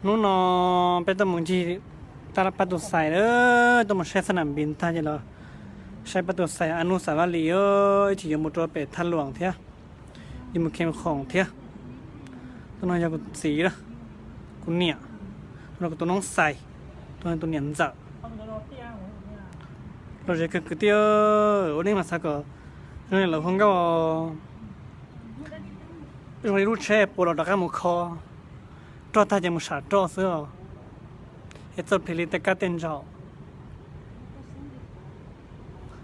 Hnub no peb tuaj mus ncig pab tus xais, tuaj mus saib xab nam npis tag ces los saib pab tus xais a nub xav vaj li, ib chim yuav mus rau pem Thaj Luam thiab, yuav mus Khees Khoom thiab. Tus no yog kuv txiv, kuv niam, no kuv tus noob xais, tus niam ntxawm. Lom zem kawg kwv tij, ua neej mas xav kom zoo li lawv hu nkauj, zoo li lub tsheb puas los rov qab mus kho, roj tag ces mus sam roj xwb os, es txawj plig li tej kab tej ntsaum.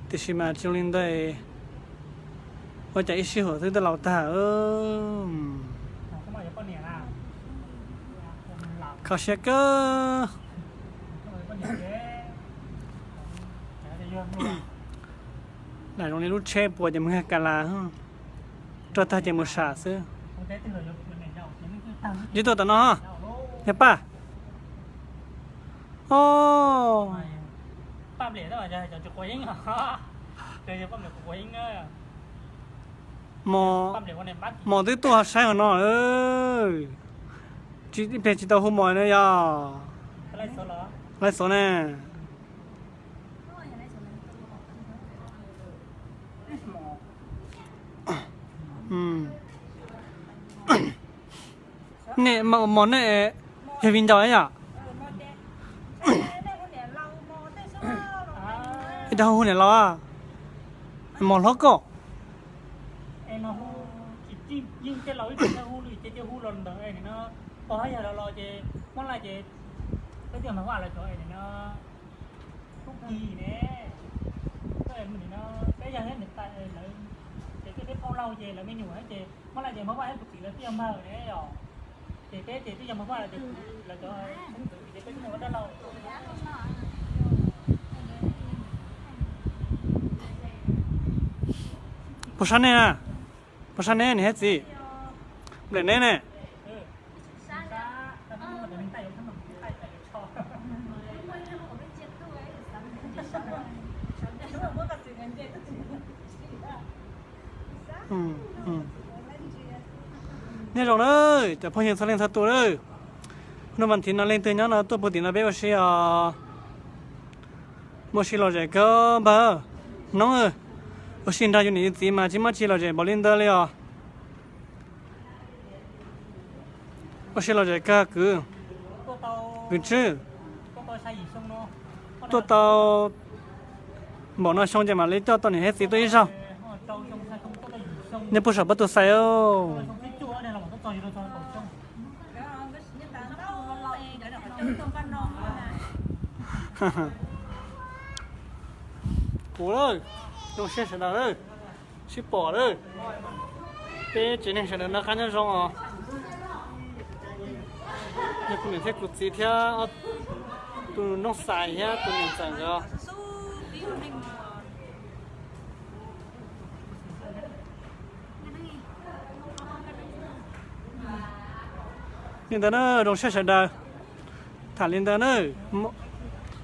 Tiam sis mas tsis zoo li ntawd, ua cas ib sij huam xwb twb laus tag. Kho siab kawg. Lam zoo li lub tsheb puas ces mus nkag ka las, roj tag ces mus sam xwb. Ntsib tuaj tom no, yog Paj. O, Mos twb tuaj saib hauv no, ib pliag tsis tau hu Mos no yog. Laib Xov ne. Nej, Mos nej yog viv ncaus yom? Ib tug hu niam laus, Mos hlob koj. Puas sab nej na? Puas sab nej niam thiab txiv? Nplem neb ne. Nyob zoo na cov phooj ywg txhua leej txhua tus na. Hnub vas thiv no leej twg nyob no tuaj puag tim no peb ua si os. Muaj si lom zem kawg npawg. Noob, ua si nrog yus niam yus txiv mas tsis muaj tsi lom zem npaum li ntawd li os. Ua si lom zem kawg kwv, kwv Tswb. Tuaj tau npaum no xyoo ces mam li coj tau niam thiab txiv tuaj ib zaug. Nej puag saum pab tus xais. Kuv lawm, zoo siab sawv daws lawm, sib pom lawm. Peb tsev neeg sawv daws noj qab nyob zoo os. Yog kuv niam thiab kuv txiv thiab tus noob xais thiab tus niam ntxawm nkawd. Li ntawd na, zoo siab sawv daws. Tham li ntawd na.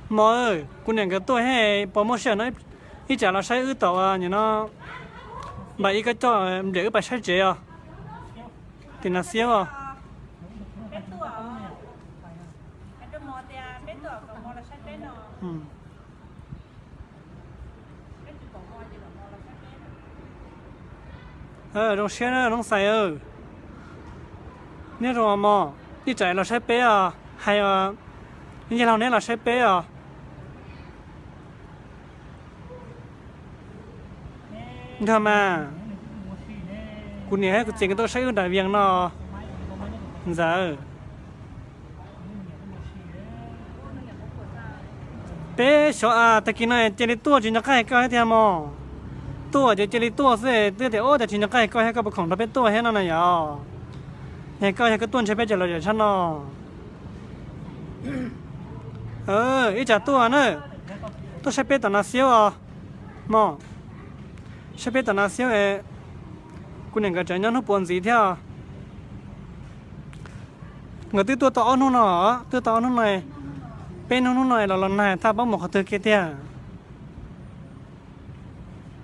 Mos, kuv niam nkawd tuaj he, puas muaj sij hawm no ib tsam los saib wb tom nim no, npam ib koj coj nplem wb pais saib tsev os. Tim Nas Xiab os. Zoo siab noob xais. Nyob zoo mos, ib tsam los saib peb os, hais os, yog laug neb los saib peb os. Nkawd mas, kuv niam thiab kuv txiv nkawd tuaj saib wb nram Vias no. Ntxawm, peb xyov tag kis no cia li tuaj tsis nco qab hais koj thiab tiag mos. Tuaj ces cia li tuaj xwb, twb tias ub, cas tsis nco qab hais koj thiab, koj puas khoom nrog peb tuaj thiab no na yom? Yog koj, yog koj tuaj ntshe peb tseem lom zem tshaj no. Ib tsam tuaj na, tuaj saib peb tom Nas Xiab os mos. Saib peb tom Nas Xiab, kuv niam nkawd tseem nyob hnub puav ntxiv thiab. Nkawd twb tuaj tau ob hnub no, twb tau ob hnub no, peb hnub hnub no los los nag thaj paub mus qhov twg kiag tiag.